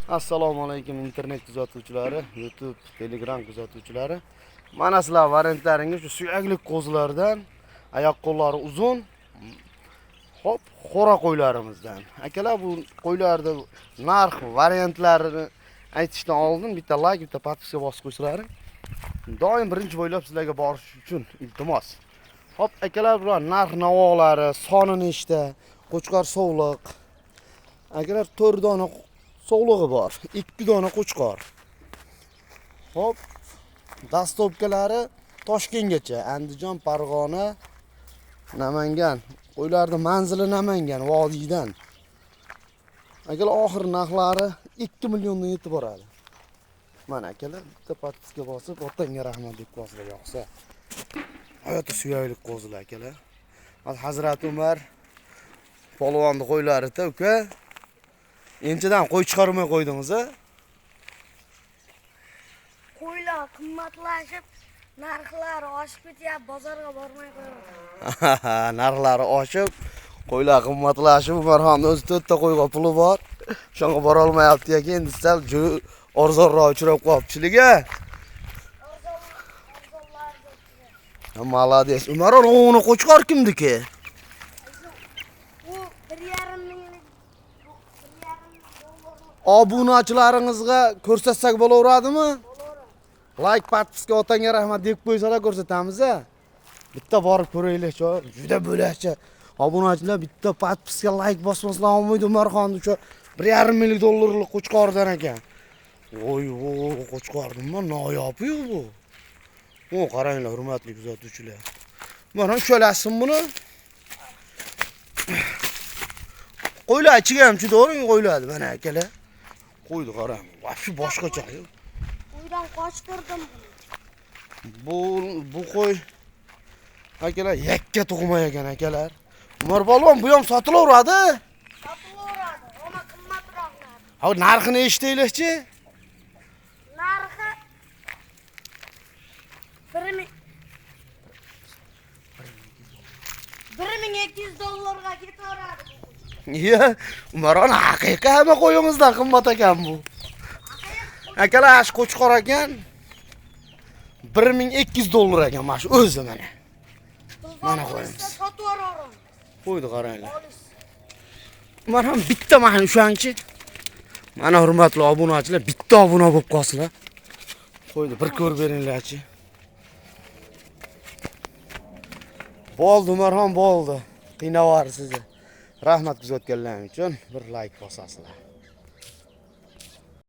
Assalomu alaykum internet kuzatuvchilari, YouTube, Telegram kuzatuvchilari. Mana sizlar variantlaringiz shu suyakli qo'zilardan, oyoq qo'llari uzun, hop, xo'ra qo'ylarimizdan. Akalar, bu qo'ylarni narx variantlarini aytishdan oldin bitta like, bitta podpiska bosib qo'ysalaring. Doim birinchi bo'ylab sizlarga borish uchun iltimos. Hop, akalar, bular narx navolari, soni nechta, qo'chqor sovliq. Akalar, 4 dona sovlig'i bor, 2 dona qo'chqor. Hop, dastovkalari Toshkentgacha, Andijon, Farg'ona, Namangan. Qo'ylarning manzili Namangan, vodiydan. Akalar, oxir narxlari 2 milliondan yetib boradi. Mana akalar, bitta podpiska bosib, otangga rahmat deb qo'yasizlar yoqsa. Hayotda suyakli qo'zilar akalar. Hazrat Umar polvonni qo'ylari-da uka. Enchadan qo'y chiqarmay qo'ydingiz a? Qo'ylar qimmatlashib, narxlari oshib ketyapti, bozorga bormay qo'yapti. Narxlari oshib, qo'ylar qimmatlashib, Umarxonni o'zi 4 ta qo'yga puli bor. Shunga bora olmayapti ekan, endi sal arzonroq uchrab qolibchilik-a. Молодец. Umarxon, uni qo'chqor kimniki? U 1,5 minglik, 1,5 dollarlik. Obunachilaringizga ko'rsatsak bo'laveradimi? Like, podpiska, otangga rahmat deb qo'ysalar ko'rsatamiz-a. Bitta borib ko'raylik, juda bo'lakcha. Obunachilar bitta podpiska, like bosmaslar olmaydi Umarxonni o'sha 1,5 ming dollarlik qo'chqordan ekan. Voy, voy, qo'chqor nima noyob-yu bu. O, qaranglar, hurmatli kuzatuvchilar. Mana ushalasizmi buni? Qo'ylar ichiga ham juda qo'yiladi mana akalar. Qo'ydi qarang, вообще boshqacha. Uydan qochtirdim buni. Bu qo'y akalar yakka tug'ma ekan akalar. Umar polvon, bu ham sotilaveradi. Sotilaveradi, ammo qimmatroq narxi. Ha, narxini eshitaylikchi. Narxi 1200 dollarga ketaveradi. Iya, Umarxon, haqiqiy hamma qo'yimizdan qimmat ekan bu. Akalar, shu qo'chqor ekan 1200 dollar ekan mana shu o'zi mana. Mana qo'yamiz. Sotib yuboraman. Qo'ydi qaranglar. Umarxon, bitta mana ushangchi. Mana hurmatli obunachilar, bitta obuna bo'lib qolsinlar. Qo'ydi, bir ko'rib beringlarchi. Bo'ldi Umarxon, bo'ldi. Qiynavar sizni. Rahmat kuzatganlaring uchun bir like bosasizlar.